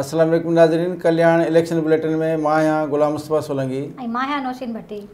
السلام عليڪم ناظرين ڪلياڻ اليڪشن بليٽن ۾ مان آهيان غلام مصطفيٰ سولنگي. ۽ مان آهيان نوشين ڀٽي.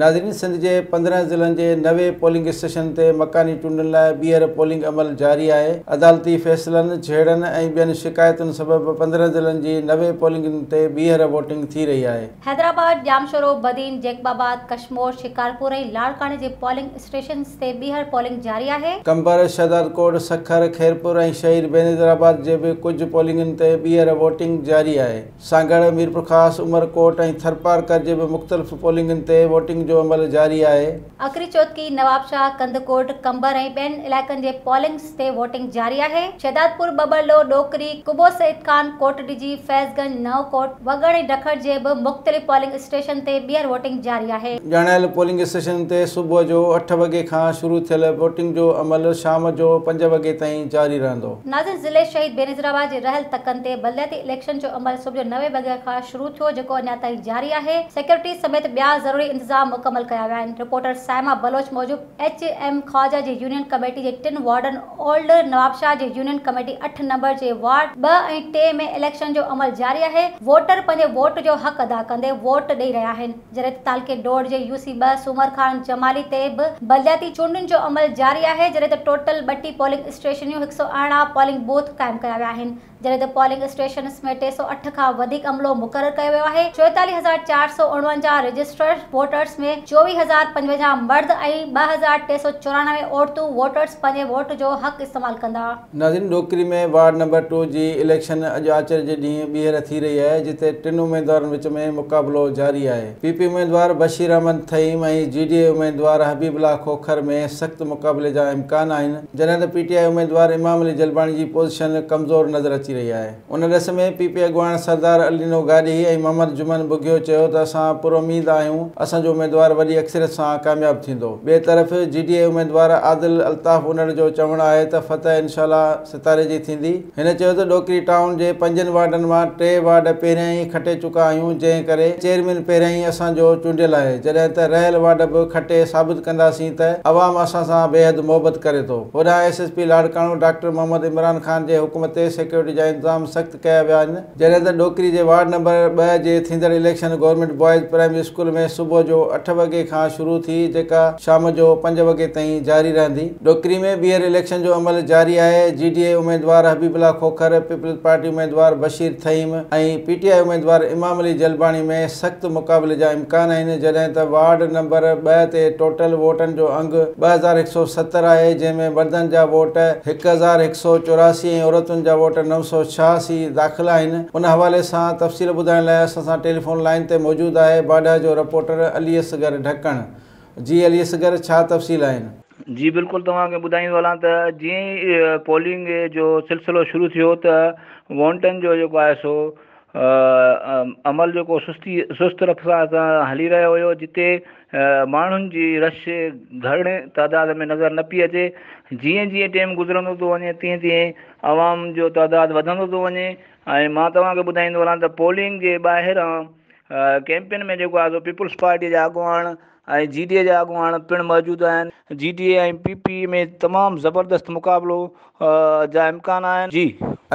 ناظرين سنڌ جي 15 ضلعن جي 90 پولنگ اسٽيشنن تي مڪاني چونڊن لاء ٻيهر پولنگ عمل جاري آهي. عدالتي فيصلن، جهيڙن ۽ ٻين شڪايتن سبب 15 ضلعن جي 90 پولنگن تي ٻيهر ووٽنگ ٿي رهي آهي. حيدرآباد، ڄامشورو، بدين، جيڪب آباد، ڪشمور، شڪارپور ۽ لاڙڪاڻي جي پولنگ اسٽيشنز تي ٻيهر پولنگ جاري آهي. قمبر، شهدادڪوٽ، سکر، خيرپور ۽ شهيد بينظيرآباد جي به ڪجهه پولنگن تي ٻيهر ووٽنگ جاري آهي. سانگهڙ، ميرپورخاص، عمرڪوٽ ۽ ٿرپارڪر جي به مختلف پولنگن تي ووٽنگ جو عمل جاري آهي. اڪري چوتڪي، نوابشاهه، ڪنڌڪوٽ، قمبر ۽ ٻين علائقن جي پولنگز تي ووٽنگ جاري آهي. شهدادپور، ٻٻرلوء، ڏوڪري، قبو سعيد خان، ڪوٽڏجي، فيض گنج، نئون ڪوٽ، وڳڻ ۽ ڊکڙ جي به مختلف پولنگ اسٽيشن تي ٻيهر ووٽنگ جاري آهي. ڄاڻايل پولنگ اسٽيشنن تي صبح جو 8 وڳي کان شروع ٿيل ووٽنگ جو عمل شام جو 5 وڳي تائين جاري رهندو. ناظرين ضلعي شهيد بينظيرآباد جي رهيل تڪن تي بلدياتي اليڪشن جو عمل صبح جو 9 وڳي کان شروع ٿيو جيڪو اڃا تائين جاري آهي، سيڪيورٽي سميت ٻيا ضروري انتظام مڪمل ڪيا ويا آهن، رپورٽر صائمه بلوچ موجب ايڇ ايم خواجه جي يونين ڪميٽي جي ٽن وارڊن اولڊ نوابشاهه جي يونين ڪميٽي 8 نمبر جي وارڊ 2 ۽ 3 ۾ اليڪشن جو عمل جاري آهي، ووٽر پنهنجي ووٽ جو حق ادا ڪندي ووٽ ڏئي رهيا آهن. جڏهن ته تعلقي ڊوڙ جي يو سي 2 سومر خان جمالي تي به بلدياتي چونڊن جو عمل جاري آهي جڏهن ته ٽوٽل 32 پولنگ اسٽيشنيون 118 پولنگ بوٿ قائم ڪيا ويا آهن جڏهن ته پولنگ اسٽيشنز ۾ 308 کان وڌيڪ عملو مقرر ڪيو ويو آهي 44449 رجسٽرڊ ووٽرز ۾ 24055 مرد ۽ 2394 عورتون ووٽرز پنهنجي ووٽ جو حق استعمال ڪندا. ناظرين ڏوڪري ۾ وارڊ نمبر ٽو جي اليڪشن اڄ آچر جي ڏينهن ٻيهر ٿي رهي آهي جتي ٽن اميدوارن وچ ۾ مقابلو جاري آهي. پي پي اميدوار Bashir Ahmed Thaheem ۽ G D A اميدوار حبيب الله کوکر ۾ سخت مقابلي جا امڪان آهن جڏهن ته پي ٽي آء اميدوار امام علي جلباڻي جي پوزيشن ڪمزور نظر اچي رهي آهي. ان ڏس ۾ پي پي اڳواڻ سردار علينو گاڏهي ۽ محمد جمن ٻگهيو چيو ته اسان پراميد آهيون اسان جو اميدوار وڏي اڪثريت سان ڪامياب ٿيندو. ٻئي طرف جي ڊي اي اميدوار عادل الطاف انڙ جو چوڻ آهي ته فتح انشاء الله ستاري جي ٿيندي. هن چيو ته ڏوڪري ٽائون جي پنجن وارڊن مان ٽي وارڊ پهريان ئي کٽي چڪا آهيون جنهن ڪري چيئرمين پهريان ئي اسان جو چونڊيل آهي جڏهن ته رهيل وارڊ به کٽي ثابت ڪنداسين ته عوام اسان سان بيحد محبت ڪري ٿو. هوڏانهن S S P Larkana doctor Muhammad Imran Khan جي حڪم تي سيڪيورٽي جا انتظام سخت ڪيا ويا آهن جڏهن ته ڏوڪري جي وارڊ نمبر 2 جي ٿيندڙ election government boys primary school ۾ صبح جو 8 وڳي کان شروع ٿي جيڪا شام جو 5 وڳي تائين جاري رهندي. ڏوڪري ۾ ٻيهر اليڪشن جو عمل جاري آهي، جي ڊي اي اميدوار حبيب الله کوکر، پيپلز پارٽي اميدوار بشير ٿهيم ۽ پي ٽي آء اميدوار امام علي جلباڻي ۾ سخت مقابلي جا امڪان آهن جڏهن ته وارڊ نمبر 2 تي ٽوٽل ووٽن جو انگ 2170 آهي جنهن ۾ مردن جا ووٽ 1184 ۽ عورتن جا ووٽ 986 داخل آهن ان حوالي سان تفصيل ٻڌائڻ لاء اسان سان ٽيليفون لائين تي موجود آهي باڊهه جو رپورٽر علي اصغر ڍڪڻ جي علي اصغر ڇا تفصيل آهن. جي بلڪل توهان کي ٻڌائيندو هلان ته جيئن ئي پولنگ جو سلسلو شروع ٿيو ته وونٽن جو جيڪو آهي سو عمل جيڪو سستي سست رفتار سان هلي رهيو هيو جتي ماڻهن جي رش گهڻي تعداد ۾ نظر نه پئي اچي جيئن جيئن ٽيم گذرندو ٿو وڃي تيئن تيئن عوام جو تعداد وڌندو ٿو وڃي ۽ مان توهان کي ٻڌائيندو هلان ته پولنگ جي ٻاهران ڪيمپين ۾ جيڪو آهي سو پيپلز پارٽي جا اڳواڻ ۽ جي ڊي اي جا اڳواڻ پڻ موجود آهن. جي ڊي اي ۽ پي پي ۾ تمام زبردست مقابلو جا امڪان آهن. جي.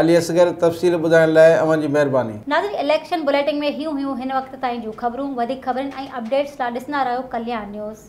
علي اصغر تفصيل ٻڌائڻ لاء اوهان جي مهرباني. ناظرين اليڪشن بليٽنگ ۾ هيون هيون هن وقت تائين جون خبرون وڌيڪ خبرن ۽ اپڊيٽس لاء ڏسندا رهو ڪلياڻ نيوز.